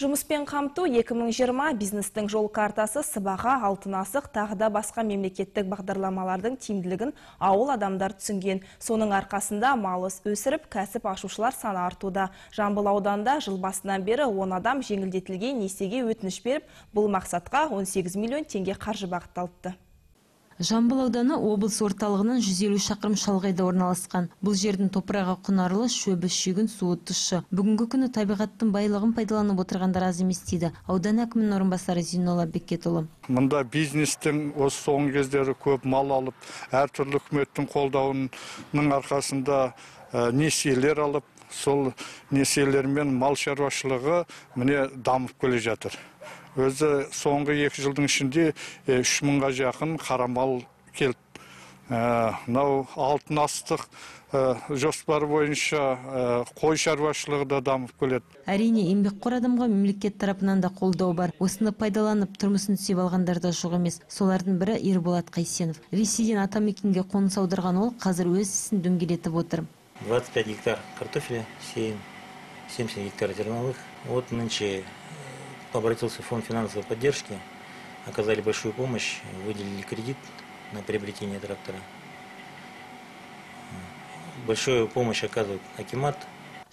Жұмыспен қамту 2020, бизнестің жол картасы, сыбаға, алтын асық, тағы да басқа мемлекеттік бағдарламалардың тиімділігін ауыл адамдар түсінген. Соның арқасында мал өсіріп, кәсіп ашушылар саны артуда. Жамбыл ауданында жыл басынан бері 10 адам жеңілдетілген несиеге өтініш беріп, бұл мақсатқа 18 миллион теңге қаржы бағытталыпты. Жамбыл ауданы облыс орталығынан 150 шақырым шалғайда орналасқан. Бұл жердің топырағы құнарлы, шөбі шүйгін, суы тұщы. Бүгінгі күні табиғаттың байлығын пайдаланып отырғандар аз емес дейді аудан әкімінің орынбасары Зейнолла Бекетұлы. Мұнда бизнестің осы соңғы кездері көп мал алып, әртүрлі үкіметтің қолдауының арқасында несиелер алып, сол несиелермен мал шаруашылығы міне дамып келе жатыр. Өзі соңғы 2 жылдың ішінде 3000-ға жақын қара мал келді. Мынау алтын астық жоспары бойынша қой шаруашылығы да дамып келеді. Әрине, еңбекқор адамға мемлекет тарапынан да қолдау бар. Осыны пайдаланып, тұрмысын түзеп алғандар да жоқ емес. Солардың бірі Ерболат Қайсенов. Ресейден атамекенге қоныс аударған ол қазір өз ісін дөңгелетіп отыр. 25 гектар картофеля сеем, 70 гектар зерновых. Вот нынче обратился в фонд финансовой поддержки, оказали большую помощь, выделили кредит на приобретение трактора. Большую помощь оказывает акимат.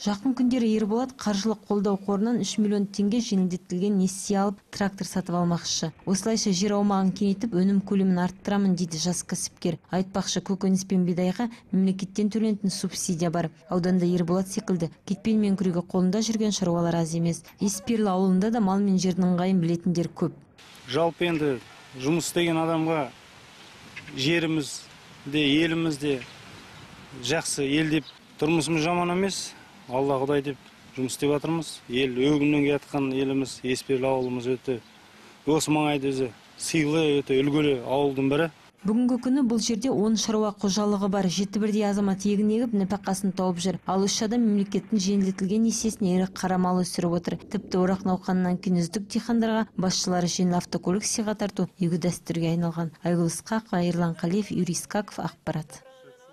Жақын күндері Ерболат қаржылық қолдау қорынан 3 миллион теңге жеңілдетілген несие алып, трактор сатып алмақшы. Осылайша жер аумағын кеңейтіп, өнім көлемін арттырамын дейді жас кәсіпкер. Айтпақшы, көкөніс пен бидайға мемлекеттен төленетін субсидия бар. Ауданда Ерболат секілді кетпен мен күрегі қолында жүрген шаруалар аз емес. Есперлі ауылында да мал мен жердің ыңғайын білетіндер көп. Жалпы енді жұмыс істеген адамға жеріміз де, еліміз де жақсы ел деп, тұрмысымыз жаман емес. Алла Құдай деп жұмыс істеп жатырмыз. Ел өгімнен келе жатқан еліміз, Есперлі ауылымыз өте осы маңайда өзі сыйлы, өте үлгілі ауылдың бірі. Бүгінгі күні бұл жерде 10 шаруа қожалығы бар. 7 бірдей азамат егін егіп, нәпақасын тауып жүр. Ал 3 адам мемлекеттің жеңілдетілген несиесіне ірі қара мал өсіріп отыр. Тіпті орақ науқанынан кейін үздік диқандарға басшылары жеңіл автокөлік сыйға тарту игі дәстүрге айналған. Айгүл Ысқақова, Ерлан Қалиев, Юрий Скаков, ақпарат.